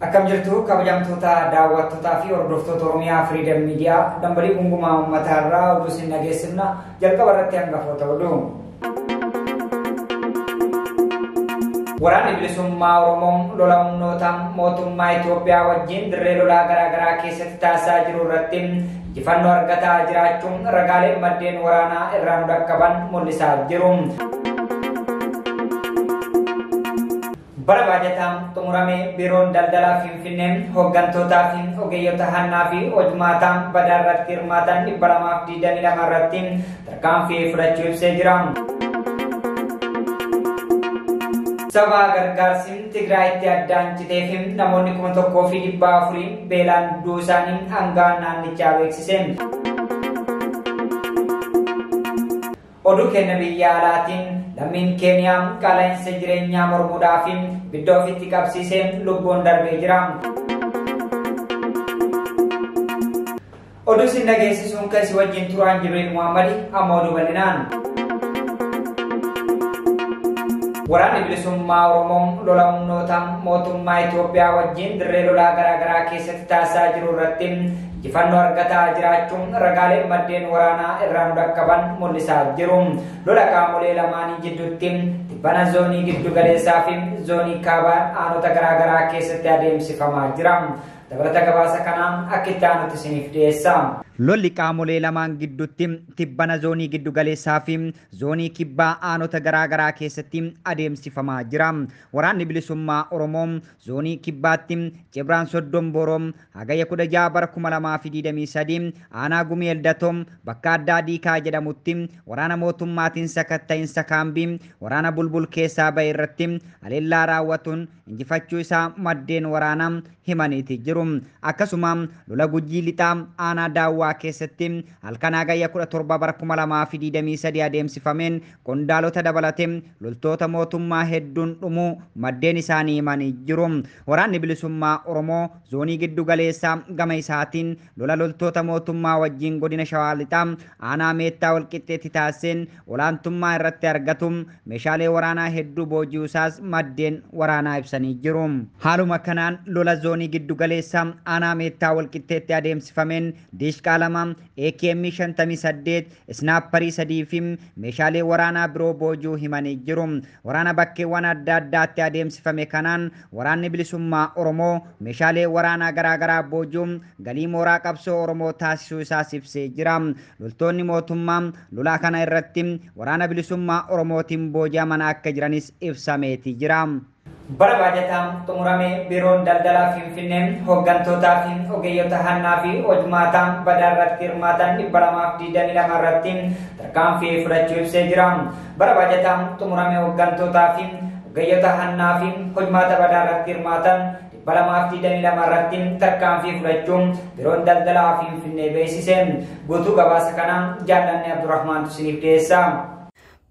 Akkam jirtu kabajamtoota daawwattootaa fi hordoftoota Oromiyaa Freedom Media dambalii gungumaa uummataa irraa oduu isin dhageessifna jalqaba irratti hangafoota oduu. Waraanni bilisummaa Oromoo lola humnoota mootummaa Itoophiyaa wajjin dirree lolaa garaagaraa keessatti taasisaa jiru irratti injifannoo argataa jiraachuun ragaaleen maddeen waraanaa irraa nu dhaqqaban mul'isaa jiru. Bara baajataa xumurame biiroon daldalaa Finfinnee hooggantootaa fi ogeeyyota hannaa fi hojmaataa badaa irratti hirmaatan 222 irratti tarkaanfii fudhachuu ibsee jira. Sababa gargaarsi Tigraayitti addaan citee fi namoonni 1400 beelaan du'uu isaanii hangaan naannichaa beeksise. Oduu kenna biyya alaatiin lammiin Keeniyaa qaala'insa jireenyaa mormuudhaa fi ibidda ofitti qabsiisee lubbuun darbee jira. Oduu isin dhageessisuun kan isin wajjin turaan Jibriil Muhammad amma oduu bal'inaan. Waraanni bilisummaa Oromoo lola humnoota mootummaa Itoophiyaa wajjin dirree lolaa garaagaraa keessatti taasisaa jiru irratti injifannoo argataa jiraachuun ragaaleen maddeen waraanaa irraa nu dhaqqaban mul'isaa jiru. Lola qaamolee lamaanii jidduutti tibbana zoonii giddu galeessaa fi zoonii kaabaa aanota garaagaraa keessatti adeemsifamaa jira. Dabalata gabaasa kanaan akka itti aanutti isiniif dhiyeessa. Lolli qaamolee lamaan gidduutti tibbana zoonii giddu galeessaa fi zoonii kibbaa aanota garaagaraa keessatti adeemsifamaa jira. Waraanni bilisummaa Oromoo zoonii kibbaatti Cibraan Soddom Boroo hagayya 16 bara 2023 aanaa Gumii Eldatoo bakka addaa Diikaa jedhamutti waraana mootummaatiin sakatta'insa kaambii waraana bulbul keessaa ba'e irratti haleellaa raawwatuun injifachuu isaa maddeen waraanaa himaniiti jiru. Akkasuma lola Gujii lixaa aanaa Daawwaa keessatti halkan hagayya 17 bara 2023 adeemsifameen qondaalota dabalatee loltoota mootummaa hedduun dhumuu maddeen isaanii himanii jiru. Waraanni bilisummaa Oromoo zoonii giddu galeessaa gama isaatiin lola loltoota mootummaa wajjin godina Shawaa lixaa aanaa Meettaa Walqixxeetti taasiseen olaantummaa irratti argatu meeshaalee waraanaa hedduu booji'uusaas maddeen waraanaa ibsanii jiru. Haaluma kanaan lola zoonii giddu galeessaa aanaa Meettaa Walqixxeetti adeemsifameen diishqaa 2, AKM 58, isnaapparii 3 fi meeshaalee waraanaa biroo boojuu himanii jiru. Waraana bakkeewwan adda addaatti adeemsifame kanaan waraanni bilisummaa Oromoo meeshaalee waraanaa garaagaraa boojuun galii mooraa qabsoo Oromoo taasisuu isaas ibsee jira. Loltoonni mootummaa lolaa kana irratti waraana bilisummaa Oromootiin booji'aman akka jiranis ibsameeti jira. Bara baajataa xumurame biiroon daldalaa Finfinnee hooggantootaa fi ogeeyyota hannaa fi hojmaataa badaa irratti hirmaatan 222 irratti tarkaanfii fudhachuu ibsee jira. Bara baajataa xumurame hooggantootaa fi ogeeyyota hannaa fi hojmaata badaa irratti hirmaatan 222 irratti tarkaanfii fudhachuun biiroon daldalaa Finfinnee beeksise. Guutuu gabaasa kanaa Jaallanni Abdurrahmaantu isiniif dhiyeessa.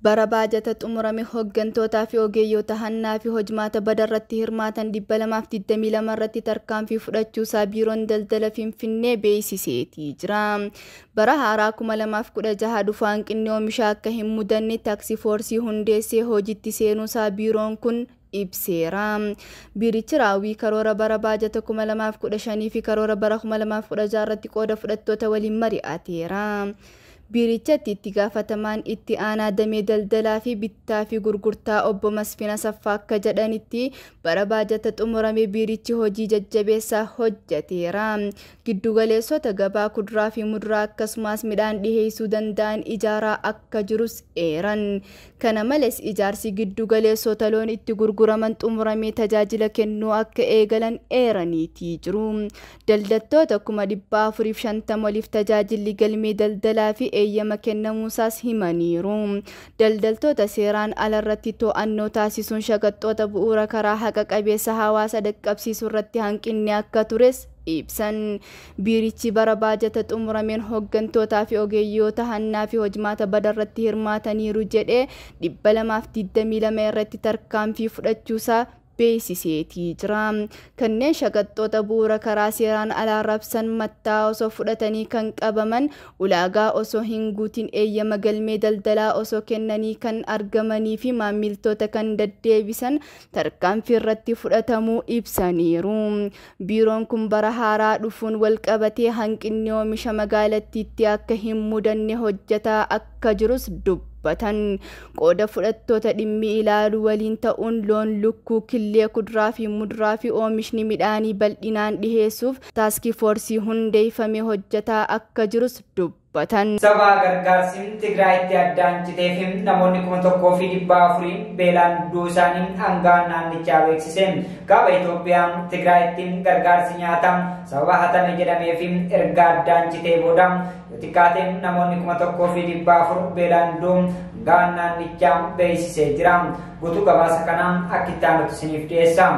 Bara baajata xumurame hooggantootaa fi ogeeyyota hannaa fi hojmaata badaa irratti hirmaatan 222 irratti tarkaanfii fudhachuusaa biiroon daldala Finfinnee beeksiseetii jira. Bara haaraa 2016 dhufu hanqinni oomishaa akka hin mudanne taaksii foorsii hundeessee hojiitti seenuusaa biiroon kun ibseera. Biirichi raawwii karoora bara baajata 2015 fi karoora bara 2016 irratti qooda fudhattoota waliin mari'ateera. Biirichatti itti gaafatamaan itti aanaa damee daldalaa fi bittaa fi gurgurtaa obbo Masfin Asaffaa akka jedhanitti bara baajata xumurame biirichi hojii jajjabeessaa hojjeteera. Giddugaleessota gabaa kuduraa fi muduraa akkasumas midhaan dhiheessuu danda'an ijaaraa akka jirus eeran. Kana malees ijaarsi giddugaleessota loon itti gurguraman xumuramee tajaajila kennuu akka eegalan eeraniitii jiru. Daldaltoota 450 waliif tajaajilli galmee daldalaa fi eeyyama kennamuusaas himaniiru. Daldaltoota seeraan alarratti to'annoo taasisuun shaqaxoota bu'uura karaa haqa qabeessa hawaasa dhaqqabsiisuu irratti hanqinni akka tures ibsan. Biirichi bara baajata xumurameen hooggantootaa fi ogeeyyoota hannaa fi hojmaata badaa irratti hirmaataniiru jedhee 222 irratti tarkaanfii fudhachuusaa Beeksiseetii jira. Kanneen shaqaxoota bu'uura karaa seeraan alaa raabsan mattaa osoo fudhatanii kan qabaman, ulaagaa osoo hin guutin eeyyama galmee daldalaa osoo kennanii kan argamanii fi maamiltoota kan deddeebisan tarkaanfii irratti fudhatamuu ibsaniiru. Biiroon kun bara haaraa dhufuun wal qabatee hanqinni oomisha magaalattiitti akka hin mudanne hojjetaa akka jirus dubbatan. Qooda fudhattoota dhimmi ilaalu waliin ta'uun loon, lukkuu, killee, kuduraa fi muduraa fi oomishni midhaanii bal'inaan dhiheessuuf taaskii foorsii hundeeffamee hojjetaa akka jirus dubbatan. Sababa gargaarsi Tigraayitti addaan citee fi namoonni 1400 beelaan du'uu isaanii aangaan naannichaa beeksise. Kaaba Itoophiyaa Tigraayitti gargaarsi nyaataa sababa hatame jedhamee fi erga addaan citee booda yoo xiqqaate namoonni 1400 beelaan du'uu aangaan naannichaa beeksisee jira. Guutuu gabaasa kanaa akka itti aanutti isiniif dhiyeessa.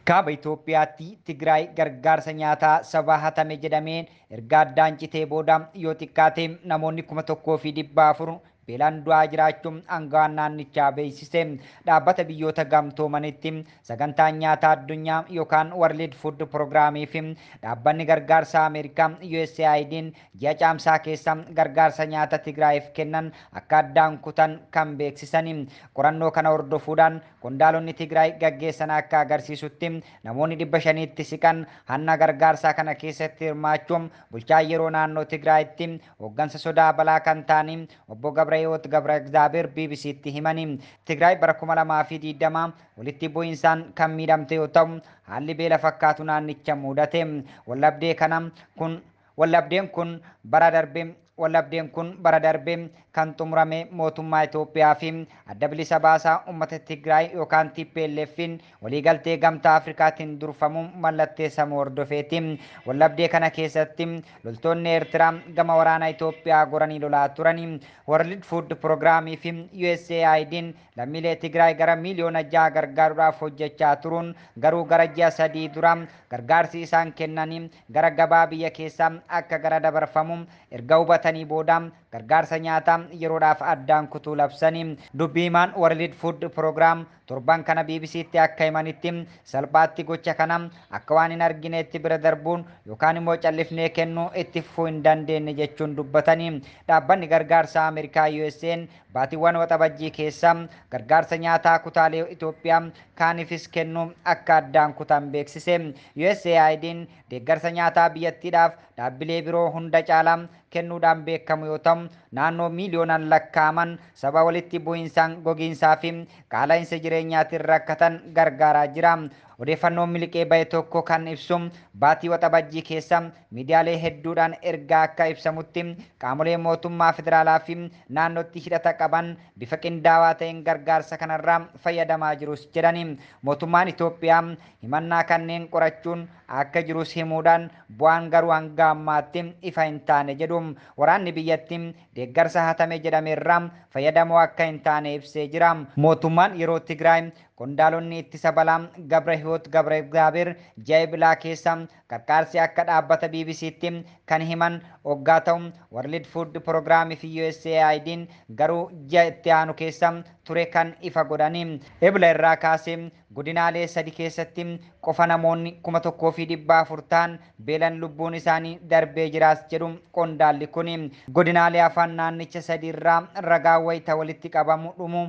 Kaaba Itoophiyaatti Tigraay gargaarsa nyaataa sababa hatame jedhameen erga addaan citee booda yoo xiqqaate namoonni 1400 beelaan du'aa jiraachuun aangaan naannichaa beeksise. Dhaabbata Biyyoota Gamtoomanitti sagantaan nyaataa addunyaa yookaan World Food Programii fi dhaabbanni gargaarsa Ameerikaa USAID'n ji'a Caamsaa keessa gargaarsa nyaata Tigraayiif kennan akka addaan kutan kan beeksisani. Qorannoo kana hordofuudhaan qondaalonni Tigraay gaggeessan akka agarsiisutti namoonni 500tti siqan hanna gargaarsaa kana keessatti hirmaachuun bulchaa yeroo naannoo Tigraayitti hooggansa sodaa balaa kan ta'anii obbo Gabra Hiyoot Gabra Egzaabeer BBCtti himani. Tigraay bara 2020 walitti bu'insaan kan miidhamte yoo ta'u, haalli beela fakkaatu naannicha mudate. Wallabdee kana kun wallabdeen kun bara darbe Wallabdeen kun bara darbe kan xumurame mootummaa Itoophiyaa fi Adda Bilisa Baasaa Uummata Tigraay yookaan TPLF'n waliigaltee Gamtaa Afrikaatiin durfamuun mallatteessamu hordofeeti. Wallabdee kana keessatti loltoonni Eertiraa gama waraana Itoophiyaa goranii lolaa turani. World Food Programii fi USAID'n lammiilee Tigraay gara miiliyoona 6 gargaaruudhaaf hojjechaa turuun, garuu gara ji'a 3 dura gargaarsi isaan kennanii gara gabaa biyya keessaa akka gara dabarfamu erga hubatanii booda gargaarsa nyaataa yeroodhaaf addaan kutuu labsanii. Dubbii himaan World Food Program torban kana BBCtti akka himanitti, salphaatti gocha kana akka waan hin argineetti bira darbuun yookaan immoo callifnee kennuu itti fufuu hin dandeenye jechuun dubbatanii. Dhaabbanni gargaarsa Ameerikaa USA'n baatiiwwan Waxabajjii keessa gargaarsa nyaataa kutaalee Itoophiyaa kaaniifis kennuu akka addaan kutan beeksise. USAID'n deeggarsa nyaataa biyyattiidhaaf dhaabbilee biroo hunda caalaa kennuudhaan beekamu yoo ta'u, naannoo miiliyoonaan lakkaa'aman saba walitti bu'insaan, gogiinsaa fi qaala'insa jireenyaatiin rakkatan gargaaraa jira. Odeeffannoon miliqee bahe tokko kan ibsu, baatii Waxabajjii keessa miidiyaalee hedduudhaan ergaa akka ibsamutti, qaamolee mootummaa federaalaa fi naannootti hidhata qaban bifa qindaawaa ta'een gargaarsa kanarraa fayyadamaa jirus jedhani. Mootummaan Itoophiyaa himannaa kanneen qorachuun akka jirus himuudhaan, bu'aan garuu hanga ammaatti ifa hin taane jedhu. Waraanni biyyattii deeggarsa hatame jedhamerraa fayyadamoo akka hin taane ibsee jira. Mootummaan yeroo Tigraay qondaalonni ittisa balaa Gabra Hiwoot Gabra Egzaabeer ji'a Ebilaa keessa qarqaarsi akka dhaabbata BBCtti kan himan hoggaa ta'u, World Food Programii fi USAID'n garuu ji'a itti aanu keessa ture kan ifa godhani. Ebila irraa kaasee godinaalee sadi keessatti qofa namoonni 1400 ta'an beelan lubbuun isaanii darbee jiraas jedhu qondaalli kun. Godinaalee afaan naannicha sadi irraa ragaa wayita walitti qabamu dhumu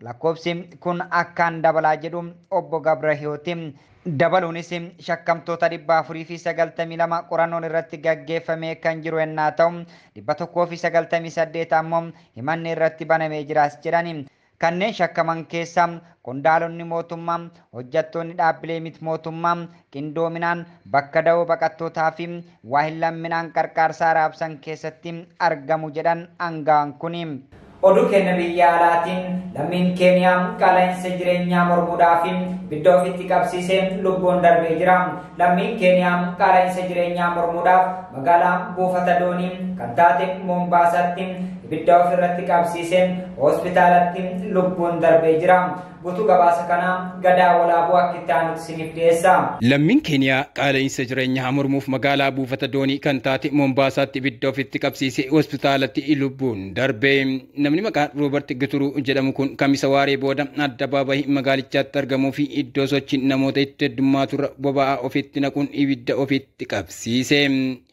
lakkoofsi kun akkaan dabalaa jedhu obbo Gabra Hiyooti. Dabaluunis shakkamtoota 492 qorannoon irratti gaggeeffamee kan jiru ennaa ta'u, 198 ammoo himanni irratti banamee jiraas jedhani. Kanneen shakkaman keessa qondaalonni mootummaa, hojjettoonni dhaabbilee miti mootummaa qindoominaan bakka da'oo baqattootaa fi waa hin lamminaan qarqaarsaa raabsan keessatti argamu jedhan aangawan kuni. Oduu kenna biyya alaatiin, lammiin Keeniyaa qaala'insa jireenyaa mormuudhaa fi ibidda ofitti qabsiisee lubbuun darbee jira. Lammiin Keeniyaa qaala'insa jireenyaa mormuudhaaf magaalaa buufata doonii kan taate Moombaasaatti ibidda ofirratti qabsiisee hospitaalatti lubbuun darbee jira. Guutuu gabaasa kanaa Gadaa Walaabuu akka itti aanutti isiniif dhiyeessa. Lammiin Keeniyaa qaala'insa jireenyaa mormuuf magaalaa buufata doonii kan taate Mombaasaatti ibidda ofitti qabsiisee hospitaalatti lubbuun darbe. Namni maqaan Roobert Gituruu jedhamu kun kamisa waaree booda addabaabayii magaalichaatti argamuu fi iddoo sochiin namoota itti heddummaatu irra boba'aa ofitti naquun ibidda ofitti qabsiise.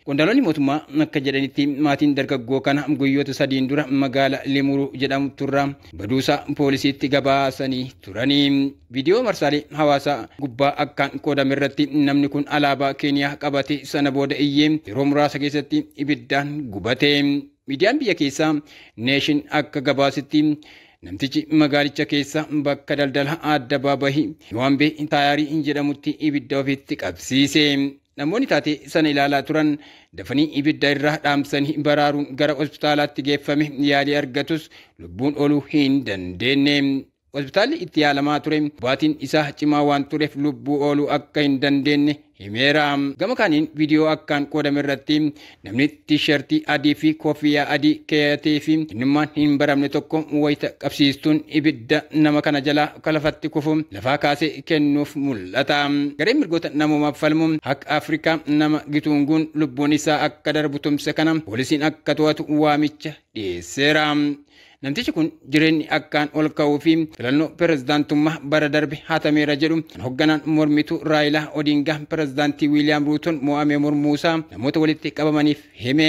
Qondaalonni mootummaa akka jedhanitti maatiin dargaggoo kana guyyoota sadiin dura magaalaa Limuru jedhamturra baduusaa poolisiitti gabaasanii turanii. Viidiyoo marsaalee hawaasaa gubbaa akkaan qoodame irratti namni kun alaabaa Keeniyaa qabate sana booda iyyee yeroo muraasa keessatti ibiddaan gubate. Miidiyaan biyya keessaa Neeshin akka gabaasitti namtichi magaalicha keessa bakka daldala addabaabayii Niwaambee Taayarii jedhamutti ibidda ofitti qabsiise. Namoonni taatee sana ilaalaa turan dafanii ibidda irraa dhaamsanii baraaruun gara hospitaalaatti geeffame yaalii argatus lubbuun ooluu hin dandeenye. Hospitaalli itti yaalamaa ture baatiin isaa cimaa waan tureef lubbuu ooluu akka hin dandeenye himeera. Gama kaaniin viidiyoo akkaan qoodame irratti namni tiishartii adii fi koofiyyaa adii keeyyatee fi eenyummaan hin baramne tokko wayita qabsiistuun ibidda nama kana jalaa kalafatti kufu lafaa kaasee kennuuf mul'ata. Gareen mirgoota namoomaaf falmu Haqa Afrikaa nama Gitunguun lubbuun isaa akka darbu tumse kana poolisiin akka to'atu waamicha dhiyeesseera. Namtichi kun jireenyi akkaan ol ka'uu fi filannoo pirezidaantummaa bara darbe hatameera jedhu kan hoogganaan mormituu Raayilaa Odingaa pirezidaantii Wiiliyaam Ruutoon mo'ame mormuusaa namoota walitti qabamaniif hime.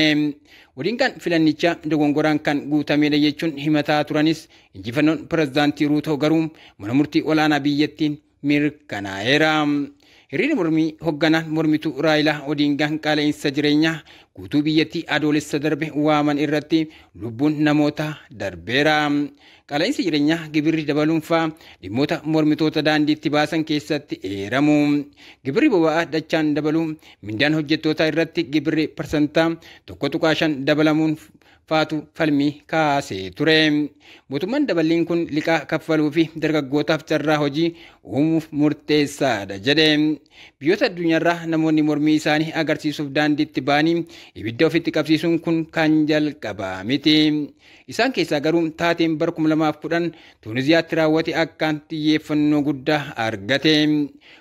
Odingaan filannichaa dogongoraan kan guutamedha jechuun himataa turanis injifannoon pirezidaantii Ruutoo garuu mana murtii olaanaa biyyattiin mirkanaa'eera. Hiriirri mormii hoogganaan mormituu Raayilaa Odingaan qaala'insa jireenyaa guutuu biyyattii adoolessa darbe waaman irratti lubbuun namoota darbeera. Qaala'insi jireenyaa gibirri dabaluun fa'aa dhimmoota mormitoota daandiitti baasan keessatti eeramu. Gibirri boba'aa dachaan dabaluu, mindaan hojjettootaa irratti gibirri 1.5% dabalamuun faatu falmii kaasee ture. Mootummaan daballiin kun liqaa kaffaluu fi dargaggootaaf carraa hojii uumuuf murteessaadha jedhe. Biyyoota addunyaarraa namoonni mormii isaanii agarsiisuuf daandiitti ba'anii ibidda ofitti qabsiisuun kun kan jalqabaa miti. Isaan keessaa garuu taateen bara 2010 Tuuniziyaatti raawwate akkaan xiyyeeffannoo guddaa argate.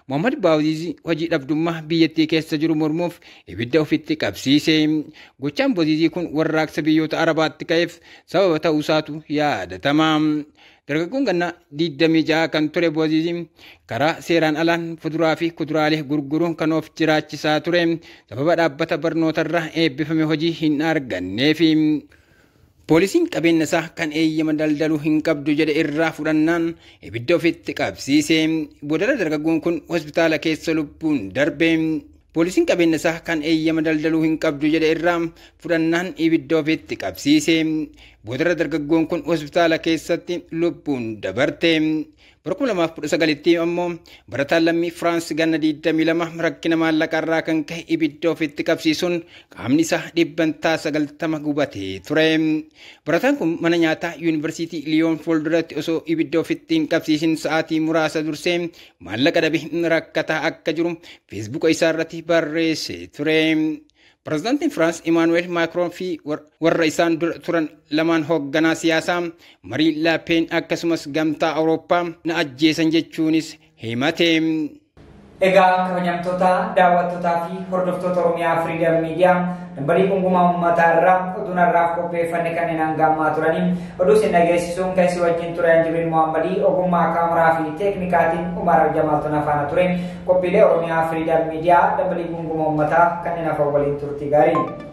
Muhammad Baaziz hojii dhabdummaa biyyattii keessa jiru mormuuf ibidda ofitti qabsiise. Gochaan Baaziz kun warraaqsa biyyoota Arabaatti ka'eef sababa ta'uusaatu yaadatama. Dargaggoon ganna 26 kan ture Baaziz karaa seeraan alaan fuduraa fi kuduraalee gurguruun kan of jiraachisaa ture. Sababa dhaabbata barnootarraa eebbifame hojii hin arganneefi. Poolisiin qabeenya isaa kan eeyyama daldaluu hin qabdu jedhe irraa fudhannaan ibidda ofitti qabsiise. Boodarra dargaggoon kun hospitaala keessa lubbuun darbe. Poolisiin qabeenya isaa kan eeyyama daldaluu hin qabdu jedhe irraa fudhannaan ibidda ofitti qabsiise. Boodarra dargaggoon kun hospitaala keessatti lubbuun dabarte. Bara 2019tti ammoo barataan lammii Firaans ganna 22 rakkina maallaqarraa kan ka'e ibidda ofitti qabsiisuun qaamni isaa 90% gubatee ture. Barataan kun mana nyaataa yuunivarsiitii Liyoon fuulduratti osoo ibidda ofitti hin qabsiisin sa'aatii muraasa dursee maallaqa dhabe rakkataa akka jiru feesbuuka isaa irratti barreessee ture. Pirezidaantiin Firaans Imaanuweel Maakroon fi warra isaan dura turan lamaan hoogganaa siyaasaa Marii Laapeen akkasumas gamtaa Awurooppaa na ajjeesan jechuunis himate. Egaa kabajamtoota daawwattootaa fi hordoftoota Oromiyaa Freedom Media dambalii gungumaa uummataa irraa oduun har'aaf qopheeffanne kanneen hanga ammaa turanii oduu isin dhageessisuun kan isin wajjin ture Anjibiin Muhammadii ogummaa kaameraa fi teeknikaatiin Umar Jamaaltuun afaana ture. Qophiilee Oromiyaa Freedom Media dambalii gungumaa uummataa kanneen hafan waliin turtii gaarii.